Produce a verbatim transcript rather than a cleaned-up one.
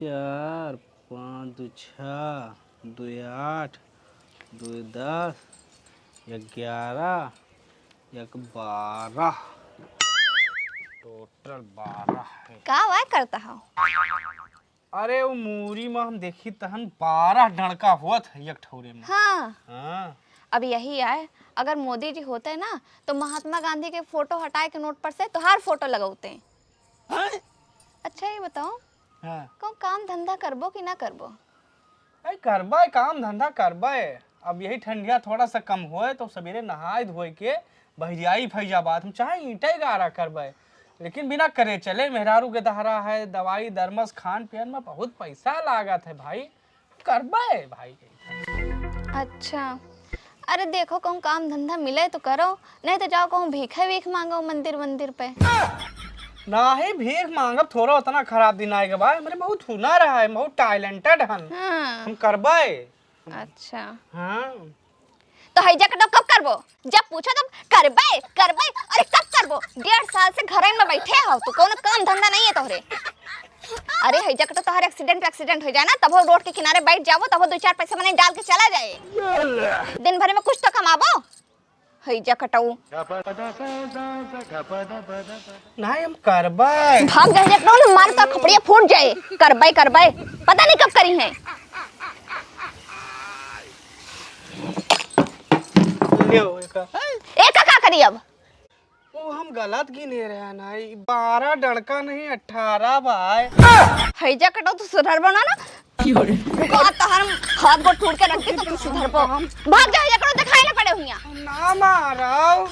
चार, पाँच दू छः, दू आठ, दू दस, ग्यारह, एक बारह, टोटल बारह है। का वाय करता हो? अरे, वो मूरी में हम देखी तहन बारह डंडका होत है एक ठौरे में। हाँ। हाँ। अब यही आए, अगर मोदी जी होते ना, तो महात्मा गांधी के फोटो हटाए के नोट पर से तोहार फोटो लगौते। हाँ? अच्छा, ये बताओ, हाँ। कौन काम धंधा करबो कि ना करबो? अरे करबे, काम धंधा करबे। अब यही ठंडिया थोड़ा सा कम होए तो सवेरे नहाए धोए के बहरियाई फैजाबाद हम चाहे ईंटे गारा करबे, लेकिन बिना करे चले, मेहरारू के दहरा है, दवाई दरमस खान पियन में बहुत पैसा लागत है भाई, करबे भाई। अच्छा, अरे देखो, कहूँ काम धंधा मिले तो करो, नहीं तो जाओ कहूँ भीखे वीख मांगो मंदिर वंदिर पे। नाही, भीख मांगब थोड़ा, उतना खराब दिन आएगा भाई, हमरे बहुत हुनर है, बहुत टैलेंटेड हन। हाँ। हम करबे। अच्छा। हाँ। तो हैजा कटो कब करबो? जब पूछो तब करबे, करबे। अरे कब करबो? डेढ़ साल से घरे में बैठे हो, तो कोनो काम धंधा नहीं है तोहरे। अरे हैजा कटो तोहर एक्सीडेंट, एक्सीडेंट हो जाए ना, तबो रोड के किनारे बैठ जाबो, तबो दो चार पैसे मने डाल के चला जाए। दिन भर में कुछ तो कमाबो। हैजा कटऊ। नहीं, हम करबे। भाग जा, जा, कटऊ, मार तो खपड़िया फूट जाए। करबे, करबे। पता नहीं कब करी है। ले आओ एका। एका का करी अब? वो हम गलत गिने रहे ना, ई बारह डंडका नहीं, अठारह बा। हैजा कटऊ, तू सुधरबो ना ना। रुको, आज तो हम हाथ गोड़ टूट के रख दी, तो तू सुधरबो। भाग जा, हैजा कटऊ, दिखाई ना पड़े हुइया। ना मारो।